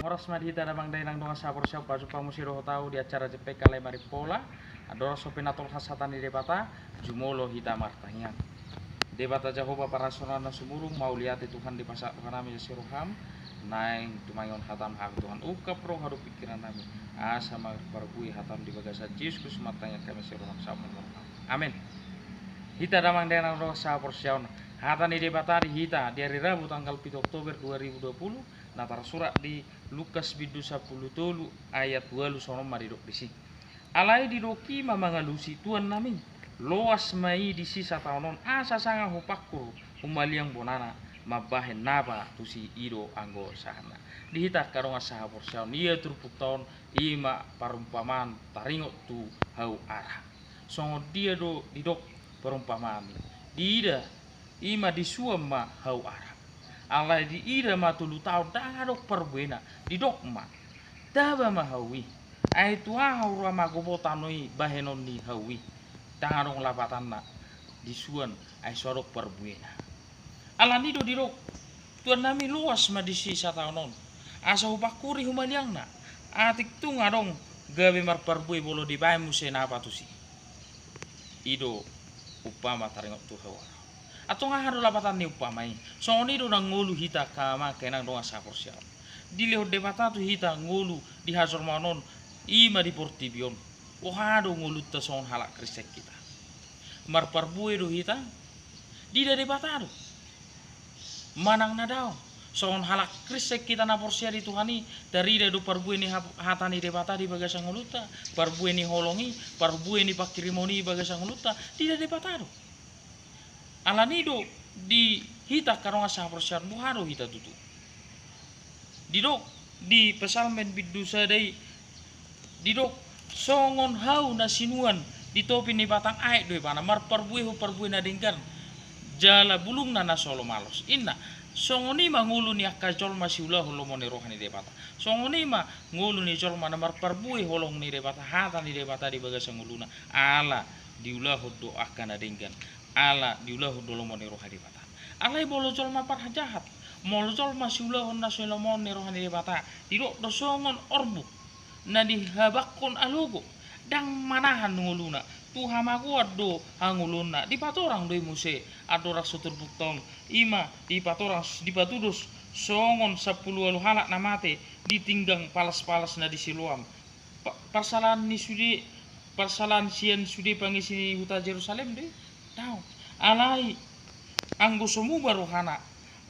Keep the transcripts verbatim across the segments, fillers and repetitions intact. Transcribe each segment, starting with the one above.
Horas ma di hita damang dainang dongan sahaporseaon, pajumpa muse dohot ahu di acara J P K Lemari Pola. Andorang so pinatolhas hata ni Debata, jumolo hita martangiang. Debata Jahowa parasi on na sumurung, mauliate Tuhan di pasahat rohanami sian roham, naeng tumangion hatam hami Tuhan, ungkap roha dohot pingkiran nami, asa marparbue hatam di bagasan Jesus Kristus martangiang hami sian roham sahat tu roham. Amen. Hita damang dainang dongan sahaporseaon, hata ni Debata di hita di ari Rabu tanggal pitu Oktober dua ribu dua puluh, na tarsurat di Lukas bindu sampulu tolu ayat ualu, songon on ma didok disi. Alai didok i ma mangalusi, tuannami, loas ma i disi sataon on, asa sanga hupangkur humaliang bonana, mambahen napa tusi, i do anggo sahatna. Di hita angka dongan sahaporseaon, ia turpukta on i ma parumpamaan taringot tu hau ara. Songon dia do didok parumpamaan i? Diida i ma disuan ma hau ara. Alai diida ma tolu taon ndang adong parbuena, didok ma, taba ma hau i. Ai tu aha huroha magopo tano i bahenon ni hau i? Ndang adong lapatanna, disuan ai so adong parbuena. Alani do didok, tuannami, loas ma disi sataon on, asa hupangkuri humaliangna, atik tung adong gabe marparbue molo dibahen muse napa tusi. I do umpama taringot tu hau ara. Antong aha do lapatan ni umpama i? Songon i do na ngolu hita angka amang inang dongan sahaporseaon. Dilehon Debata tu hita ngolu di hajolmaon on, i ma di portibi on. Boha do ngolunta songon halak Kristen hita? Marparbue do hita? Diida Debata do? Manang na daong? Songon halak Kristen hita na porsea di Tuhan i, tarida do parbue ni hap-, hata ni Debata di bagasan ngolunta, parbue ni holong i, parbue ni pangkirimon i di bagasan ngolunta? Diida Debata do? Alani do di hita angka dongan sahaporseaon, boha do hita tutu? Didok di Psalmen bindu sada i, didok, songon hau na sinuan di topi ni batang aek do ibana, marparbuehon parbue na denggan, jala bulungna na so lomalos, inna. Songon i ma ngolu ni angka jolma siulahon lomo ni roha ni Debata. Songon i ma ngolu ni jolma na marparbue holong ni Debata, hata ni Debata di bagasan ngoluna, ala diulahon do angka na denggan, ala diulahon do lomo ni roha ni Debata. Alai molo jolma parjahat, molo jolma siulahon na so lomo ni roha ni Debata, didok do songon orbuk na dihabanghon alogo, ndang manahan ngoluna, tu hamagoan do hangoluonna, dipatorang do i muse. Andorang so turpukta on, i ma dipatorang, dipatudos songon sampulu ualu halak na mate di tinggang palas-palas na di Siloam. Pa-, parsalaan ni sude, parsalaan sian sude pangisi ni huta Jerusalem do i? Daong. Alai anggo so muba rohana,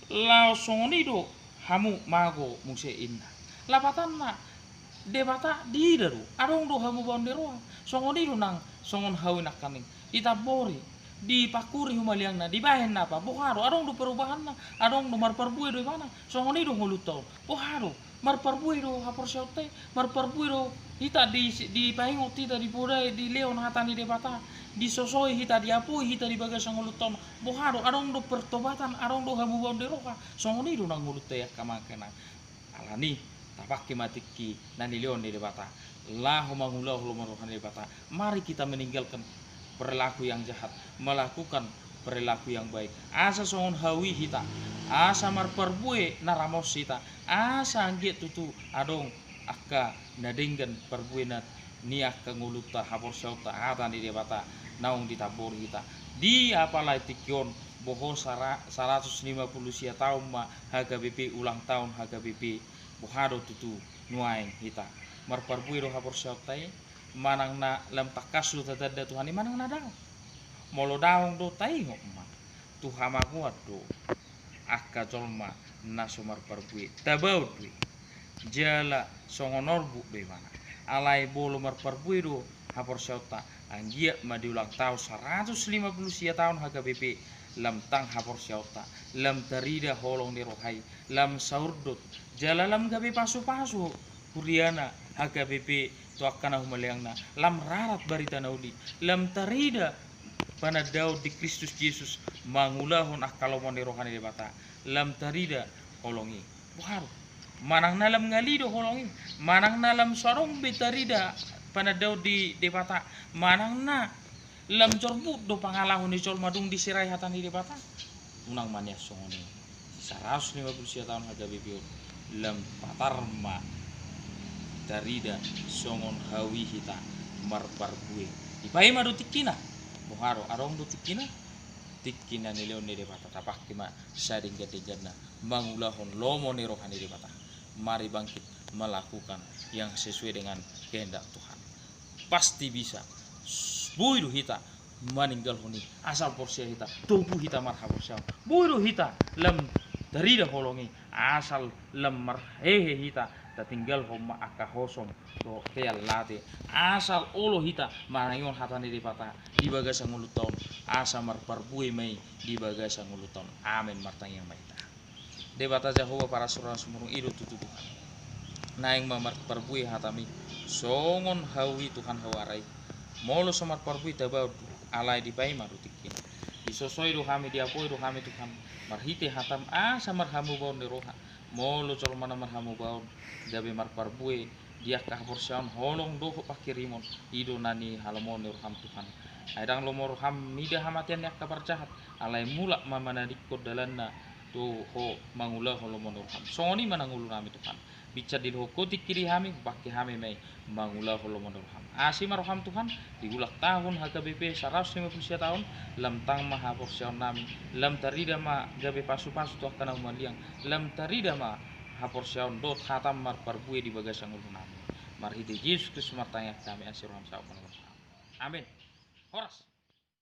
laos songon i do hamu mago muse, inna. Lapatanna, Debata diida do, adong do hamubaon ni roha. Songon i do nang songon hau i nangkaning, ditambori, dipangkuri humaliangna, dibahen napa? Boha do? Adong do perubahanna, adong do, marparbue do ibana. Songon i do ngolunta on. Boha do? Marparbue do haporseaonta i, marparbue do hita di, dipaingot hita, dipodai, dilehon hata ni Debata, disosoi hita, diapui hita di bagasan ngolunta on. Boha do? Adong do pertobatan, adong do hamubaon ni roha. Songon i do nang ngolunta i, angka amang inang. Alani, tapangke ma tingki na nilehon ni Debata, laho mangulahon lomo ni roha ni Debata. Mari kita meninggalkan perilaku yang jahat, melakukan perilaku yang baik. Asa songon hau i hita, asa marparbue na ramos hita, asa anggiat tutu adong angka na denggan parbuena ni angka ngolunta, haporseaonta, hata ni Debata naung ditambori hita. Di apala tingki on, boho sara-, saratus lima pulu sia taon ma H K B P, ulang tahun H K B P. Boha do tutu nuaeng hita? Marparbue do haporseaonta i? Manang na lam tangkas do tatanda Tuhan i manang na daong? Molo daong do, taingot ma, tu hamagoan do angka jolma na so marparbue, tabaon do i, jala songon orbuk do ibana. Alai molo marparbue do haporseaonta, anggiat ma di ulang tahun saratus lima pulu sia taon H K B P, lam tang haporseaonta, lam tarida holong ni roha i, lam saurdot, jala lam gabe pasupasu huriana H K B P tu angka na humaliangna, lam rarat barita na uli, lam tarida panandaon di Kristus Jesus mangulahon angka lomo ni roha ni Debata, lam tarida holong i. Boha do? Manang na lam ngali do holong i, manang na lam so adong be tarida panandaon di Debata, manang na lam jorbut do pangalaho ni jolma dung diserai hata ni Debata, unang ma nian songon i. Saratus lima pulu sia taon H K B P on, lam patar ma tarida songon hau i hita marparbue. Dipaima do tingkina. Boha do, adong do tingkina? Tingki na nilehon ni Debata, tapangke ma sadenggan-dengganna mangulahon lomo ni roha ni Debata. Mari bangkit melakukan yang sesuai dengan kehendak Tuhan. Pasti bisa. Boi do hita maninggalhon i, asal porsea hita, togu hita marhaporseaon. Boi do hita lam tarida holong i, asal lam marhehe hita, tatinggalhon ma angka hosom dohot peallate. Asal olo hita manangihon hata ni Debata di bagasan ngolunta on, asa marparbue ma i di bagasan ngolunta on. Amen. Martangiang ma hita. Debata Jahowa parasi roha na sumurung, i do tutu Tuhan. Naeng ma marparbue hataMi songon hau i Tuhan, hau ara i. Molo so marparbue tabaon do, alai dipaima do tingkina. Disosoi do hami, diapoi do hami Tuhan, marhite hataM asa marhamubaon ni roha. Molo jolma na marhamubaon, gabe marparbue di angka haporseaon, holong dohot pangkirimon, i do na nihalomohon ni rohaM Tuhan. Ai ndang lomo rohaM mida hamatean ni angka parjahat, alai mulak ma manadingkon dalanna tu Ho mangulahon lomo ni rohaM. Songon i ma na ngolunami Tuhan. Binsan dilehon Ho tingki di hami, hupangke hami ma i mangulahon lomo ni rohaM. Asi ma rohaM Tuhan, di ulang tahun H K B P saratus lima pulu sia taon, lam tang ma haporseaonnami, lam tarida ma gabe pasupasu tu angka na humaliang, lam tarida ma haporseaon dohot hataM marparbue di bagasan ngolunami. Marhite Jesus Kristus martangiang hami, asi rohaM, saut ma na marsahat. Amen. Horas.